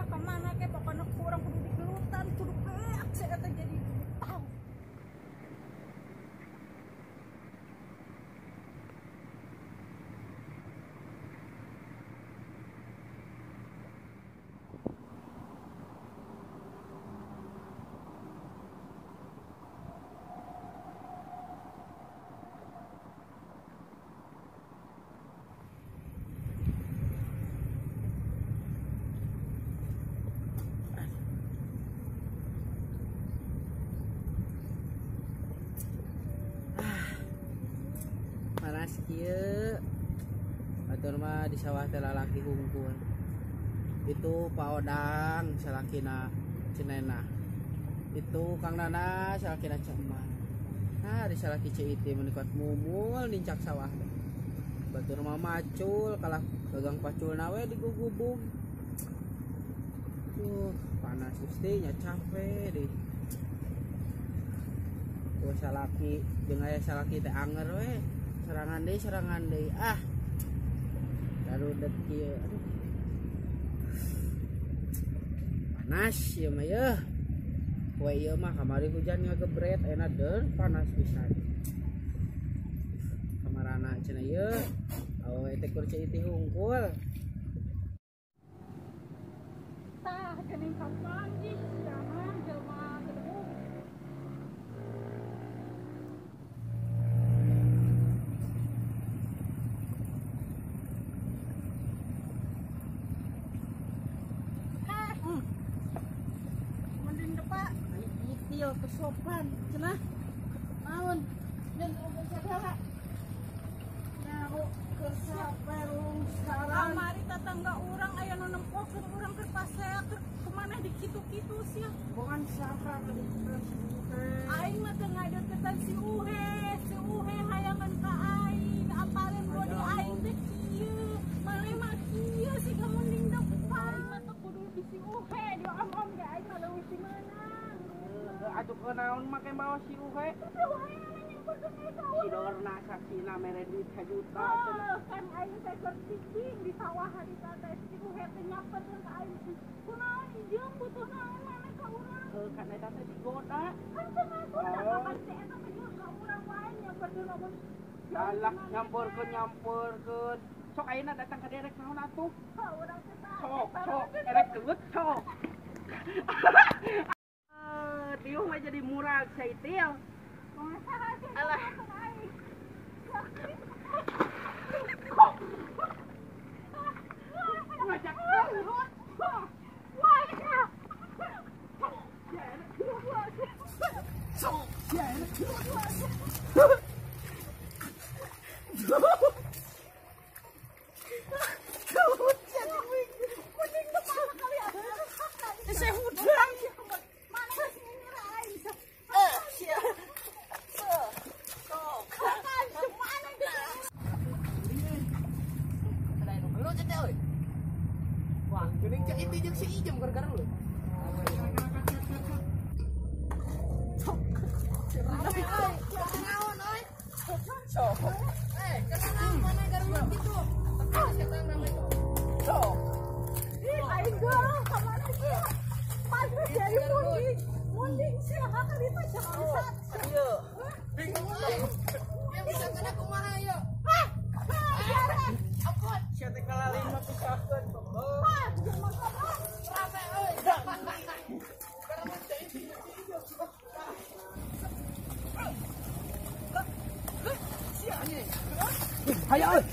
lah ka mana ke pokona kurang kudu digelutan kudu beak si eta jadi tahu. Panas kieu batur mah di sawah teh lalaki hungkul. Itu Pak Odang salakina Cenena. Itu Kang Nana salakina Cema. Nah di salaki Ceu Iti menikot mumul nincak sawah teh. Batur mah macul kalah gagang paculna we digugubug. Tuh panas gusti nya capek deh. Tuh salaki jeung aya salaki teh anger we. Serangan deui ah darudet kieu aduh panas ieu mah yeuh poe ieu mah kamari hujan ngagebret ayeuna deur panas pisan kamarana cenah ieu awewe teh kur Ceu Iti hungkul tah geuning kapanggih sia mah jelema gedebug. Kesopan cenah naon jeung sagala nyaho kesaperung saran kamari tetangga urang aya nu nempokeun urang keur pasea keur kumaneh di kitu-kitu sia bukan saha ka si Uhe aing mah teu ngadeukeutan si Uhe hayangan ka aing apaleun bodi aing teh kieu maneh mah kieu si munding depan mah teu kudu di si Uhe di om-om ge aing mah leuwih di meunang. Atuh kunaon make mawa si Uhe? Si Dorna saksina mere duit sajuta cenah. Kan aing teh keur cicing di sawah harita teh si Uhe teh nyamperkeun ka aing. Kunaon ijeum butuh naon maneh ka urang? Heuh kan eta teh digoda. Kan teu ngagoda kapan si eta teh ka urang wae nyamperkeun lamun. Alah nyamperkeun. Sok ayeuna datang ka derek naon atuh? Ka urang teh sok sok erek gelut sok. Tiuh mah jadi murah saitil. Alah. Ngajak gelut. Sok. Saya hudang. Wah, geuning Ceu Iti jeung si Ijem gara-gara lu. Naon euy? Sok. Eh, kenaon mana gara-gara kitu? Setan rame itu. Sok. Ih, aing geureuh ka mana ieu? Pantes jadi munding. Munding sia ka ditu sia bisa. Ieu. Bingung euy. Ya bisa kena kumaha ieu? Hah. Ampun. Sia teh kalalin mah pisahkeun. Hah, jelema goblok. Rame euy. Karena Ceu Iti jeung si Ijem. Hayo euy.